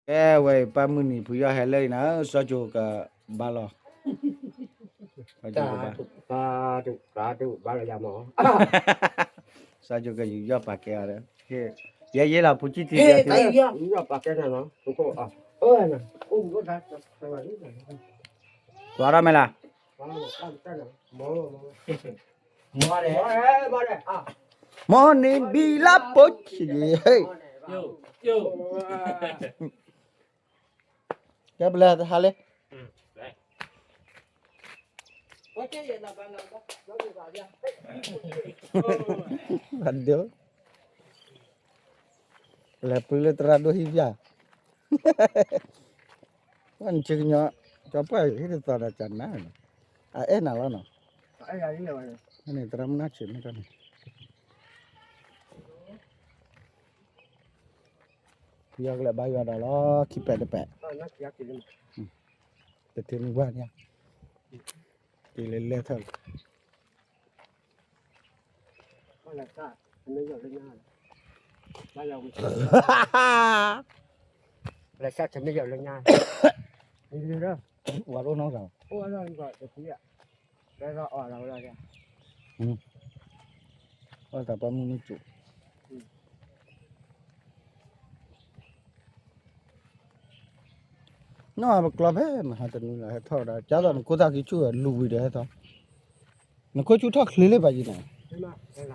ကဲဝဲ ပၢ်မုၢ်နံၤဖုယီၢ်ဟဲလၢအံၤနၤ စီၤကိၤကဘါလီၤ, စီၤကိၤကဘါ, ဘါလီၤယၤမး, စီၤကိၤကယူးယီၣ်ပာ်ကဲအီၤဒီး, ယဲယဲလီၤဖူကံၣ်ထံ, ယီၣ်ပာ်ကဲနၤလီၤ, ပှၤထီၣ်မဲာ်လၢ်, မ်န့ၣ်ဘံလၢဖိဆံး, ကဲပလဲၤတဟါလံ, ဒိ, လဲၤပှ့ၤလၢသရၣ်ဒိၣ်ဟံၣ်ပၠၣ်, ဝဲနဆ့ကညီ, ကၠီပှၢ်ဟံၣ်တသီဒီးကနၣ်, အအဲၣ်နၤလီၤနီၤ, န့ၣ်သရၣ်မုၣ်နၢ်ဆံးမ့ၢ်တၢ်န့ၣ် ဖုယီၢ်ကလဲၤဘါယွၤဒီးလီၤ ခံပဲာ်တပဲာ်, တထံမုၢ်ဘၣ်န့ၣ်, က့ၤလဲၤလဲၤထၢၣ်လီၤ, လဲၤဆၣ်တမ့ၢ်ယီၤလၢညါ, အီၣ်တၢ်ပှၢ်မုၢ်မ့ၢ်ကၠိ, နီၢ်ပကျီဖဲမဟါတနွံလီၤ ဟဲထီၣ်ဒီး ကၢ်သိးနခိၣ်သၣ်ခံဆူၣ်လူၤဝံၤဒီးဟဲထီၣ်, နခိၣ်ဆူၣ်ထီၣ်ချ့လၢပှၤယံၤန့ၣ်,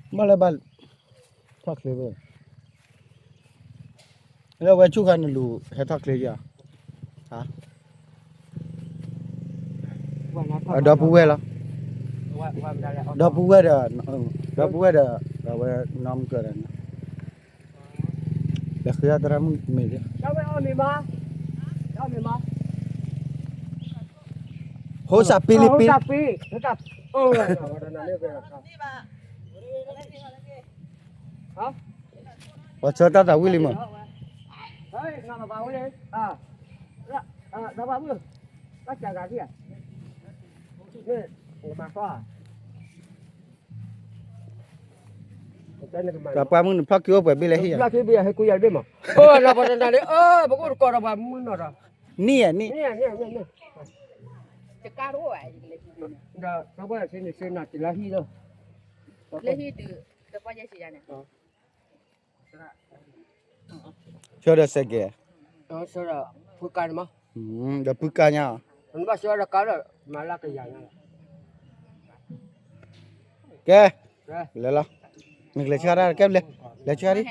ဘၣ်လၢဘၣ်, ထီၣ်ချ့ဘၣ်, လၢဝဲဆူၣ်ခါနလူၤဟဲထီၣ်ချ့ယၤ, ဒီပုၢ်ဝဲၢ်လီၤ, ဒီပုၢ်ဝဲၢ်ဒီး, ဒီပုၢ်ဝဲၢ်ဒီး, ဒီးဝဲနီၢ်မုၢ်ကၢဒီး, ဒီးဃုအသရၣ်မုၣ်မ့ၢ်, ဟိစးပ့လံပ့, ပှၤဆၢတၢ်သးဝံၣ်လံမး, တၢ်ပှၢ်မုၢ်နဖျီၣ်ခံအိၣ်ပှဲၤဘ့ၣ်လၢဟံၣ်ယၤ, ပကအိၣ်တကီၢ်ဒီးပှၤမုၢ်နီၢ်ဒီး, နံၣ်ဧါနံၣ်, လၢဟံၣ်တုၤ, ဆၢဒီးစဲးကဲး, ဒီးဖုကါညါ, ကဲ, လဲၤလီၤ, နကလဲၤဆှၢတၢ် ကဲလဲၤ, လဲၤဆှၢဒံး,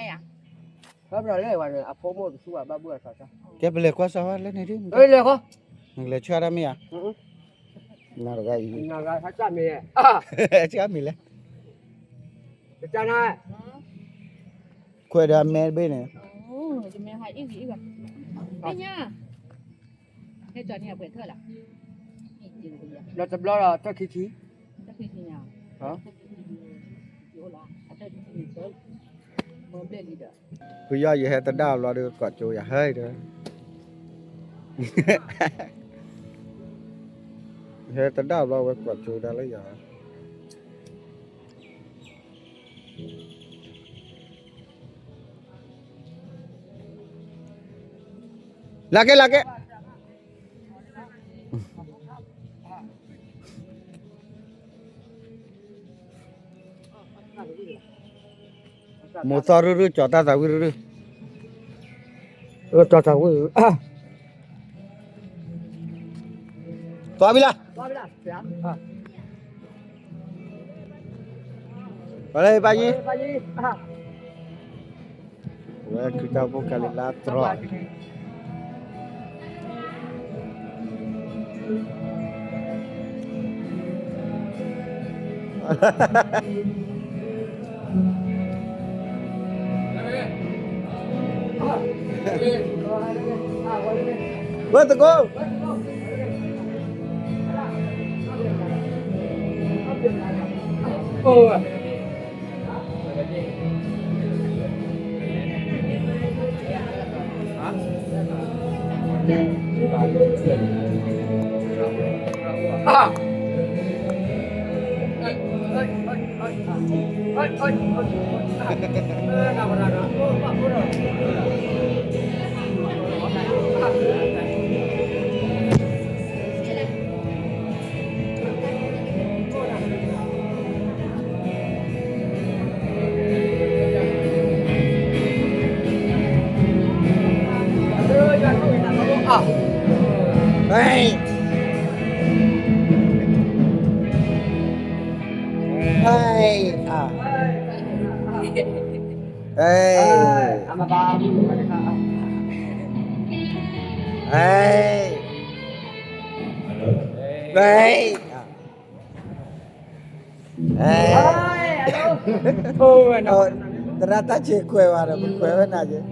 ကဲပလဲၤကွၢ်စၢၤဝဲလၢန့ၣ်ဒံး, နကလဲၤဆှၢတၢ်မ့ၢ်ဧါ, ဆှၢမံၤလဲၣ်, ခွဲးဒီးအမဲတဘ့ၣ်န့ၣ်, ဒီးတဘျီဒီးတၢ်ခံထံ, ဖုယီၢ်ယဟဲတဒါဘျီဒီးကိးကၠိယၤဟဲဒီး, ယဟဲတဒါဘျီဝဲကိးကၠိဒၣ်လၢယၤ လၢက့လၢက့, မိၢ်သီရုရု ကၠီၤတၢ်သးဝံၣ်ရုရု, ကၠီၤတၢ်သးဝံၣ်ရုရု, သွားပြီလား, ပှၤလၢဘၣ်ယံၤ, ဝဲခရံာ်ဖိကလံၤလါတြီၤ, ဝဲသကိး အ ဟဲ ဟဲ အ ဟဲ ဟဲ ဟဲ သရၣ်တၢ်ဆ့ခွဲးဝဲဒီး ပခွဲးဝဲနၤက့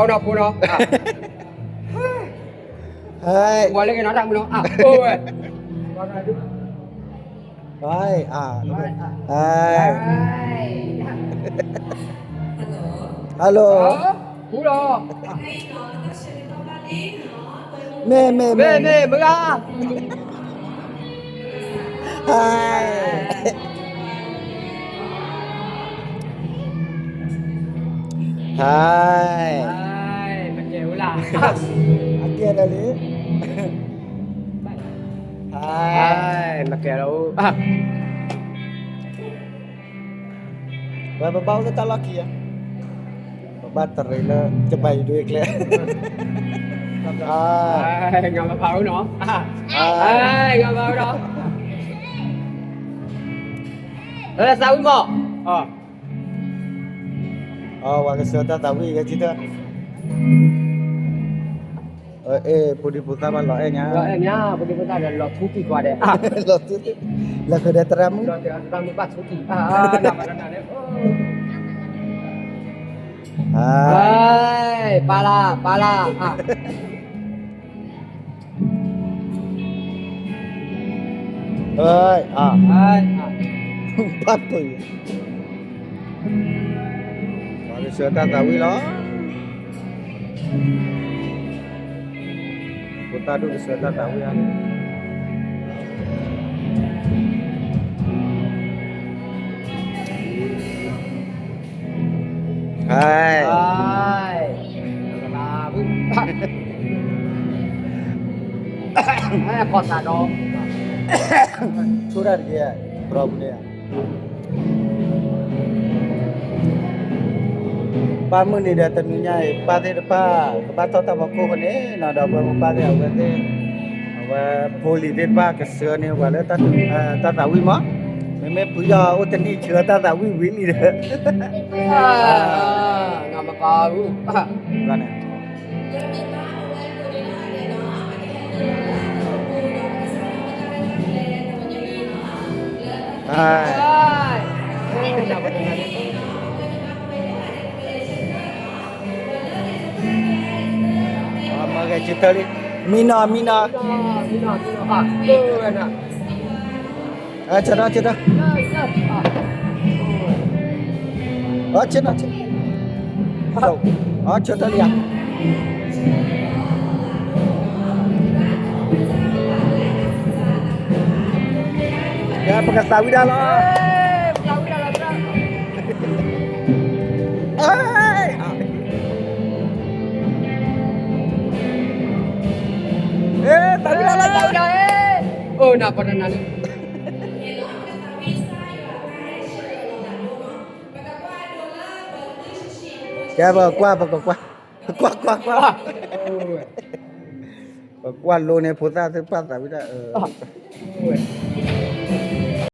ၤ ပကအိၣ်ဒီးဖိနီၤ ဝဲလၢကနီၤတၢ်မုၢ်နီၤ အိၣ်ဝဲ Hello. မ့ၢ် မ့ၢ် မ့ၢ် မ့ၢ်ဂၤ Hi. Hi. အကဲဒီးလံ Hi. မကဲလီၤ ဝဲပဘၣ်အိၣ်လၢတၢ်လီၢ်ခံဧါ ပဘၣ်တရံးလၢ ကဘၣ်ယဒွဲၣ်ကျဲ ငါမဖးအူနီၤ ငါမဖးအူနီၤ သးဝံၣ်မး အဝဲကဆှၢတၢ်သးဝံၣ် ဂဲၤဆၢထၢၣ် အဲၣ် ဖိဒံဖိသၣ်ဘၣ်လီၤအဲၣ်ညါ လီၤအဲၣ်ညါ ဖိဒံဖိသၣ်ဒီးလီၤထူတံၢ်ကွၢ်ဒဲး လီၤထူတံၢ် လီၤဃုာ်ဒီးသရၣ်မုၣ် လီၤသရၣ်မုၣ်ဘၣ်ထူတံၢ် ပၢ်လၢ ပၢ်လၢ ပၢ်ပၢ် ပှၤကဆှၢတၢ်သးဝံၣ်လီၤ ဖိသၣ်ဒိၣ်ကဆှၢတၢ်သးဝံၣ်ဧါ Hi. ဆိၣ်တၢ်တက့ၢ် problem န့ၣ် ပၢ်မုၢ်နံၤဒီးတနွံညါအံၤ ပၢ်သ့ၣ်တဖၣ် ကဘၣ်ထီၣ်တၢ်ဖီခိၣ်ဃိန့ၣ်နီၤ ဒီးပှၤမုၢ်ပၢ်သ့ၣ် အဝဲသ့ၣ် အဝဲဖိလံၤသ့ၣ်တဖၣ်ကဆှၢန့ၢ်ပှၤလၢ တၢ်သးဝံၣ်မး မ့မ့ၢ်ဖုယီၤအိၣ်တနံၣ်ဆှၢတၢ်သးဝံၣ်ဝံၤလံဒီး ငါမပာ်ဘူး န့ၣ် မ့ၢ်နီၤ မ့ၢ်နီၤ ဆၢထီၣ် ဆၢထီၣ် ဆၢနီၤ ဆၢ ဆၢထီၣ်လံဧါ ပကသးဝံၣ်ဒၣ်လီၤ သးဝံၣ်ဒၣ်လီၤ သးဝံၣ်ဒၣ် အိၣ်နၤပတနၤလံ ကဲ ပကကွၢ် ပကကွၢ် ကွၢ် ကွၢ် ကွၢ် ပကွၢ်လိန့ၣ် ဖိသၣ်သ့ၣ်တဖၣ်သးဝံၣ်ဒၣ် အၢ